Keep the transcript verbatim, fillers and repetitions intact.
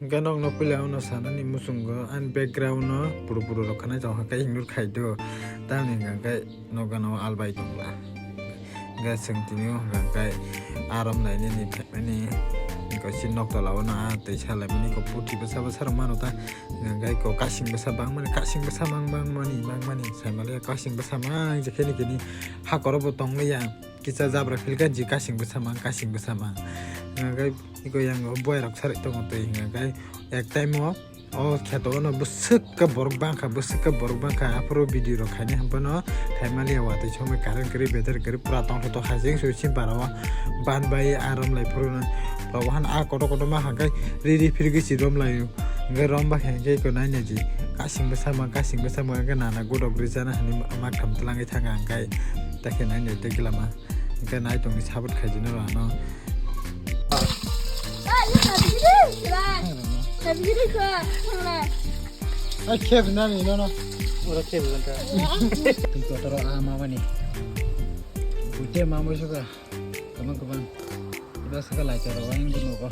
Hwnkhe nokno puila uno sanani muchungo ani background no puru puru rok khanai tong kha khe ignore khai do. Tamni hwnkhe nogo no albai tongla. Hwnkhe chwng tini o hwnkhe aram nainani phaimani. Hwnkhe si nok tola o no a twi salaimani ko puthi bwsa bwsa rok mano ta. Hwnkhe ko kasing bwsa bangmani, kasing bwsa mang bangmani, bangmani. Saimaliya kasing bwsa mang je kheni kheni hakoro bo tongmaya. Kisa jabra philkha ji kasing bwsa mang, kasing bwsa mang. Hwnkhe iko yang boy rok sarik tongo twi hwnkhe ek time o o kheto no bwswk khe borok bangkha, bwswk khe borok bangkha. Aphuru video rok khaini hwnphano khaimaliya watwi somoi current kwrwi, battery kwrwi pura tongthotok hai jeng soi simpara o ban bai a romlai phuru no. Rok han a kotor kotor ma hwnkhe ri ri phirigwi si romlai o. Hwnkhe rom bakhe hwnkhe iko naina ji kasing bwsa mang, kasing bwsa mang hwnkhe nana godok rijana hinwi mak tham twlangwi thangkha hwnkhe ta khe naina tei glama. Hwnkhe nai tongni sabut khaijino rw ano. Ai kheb nani nono. Oro kheb nani. Twi kotoro a mamani. Bute mamai soka. Kamang kamang. Ida saka lai charo wang nugo.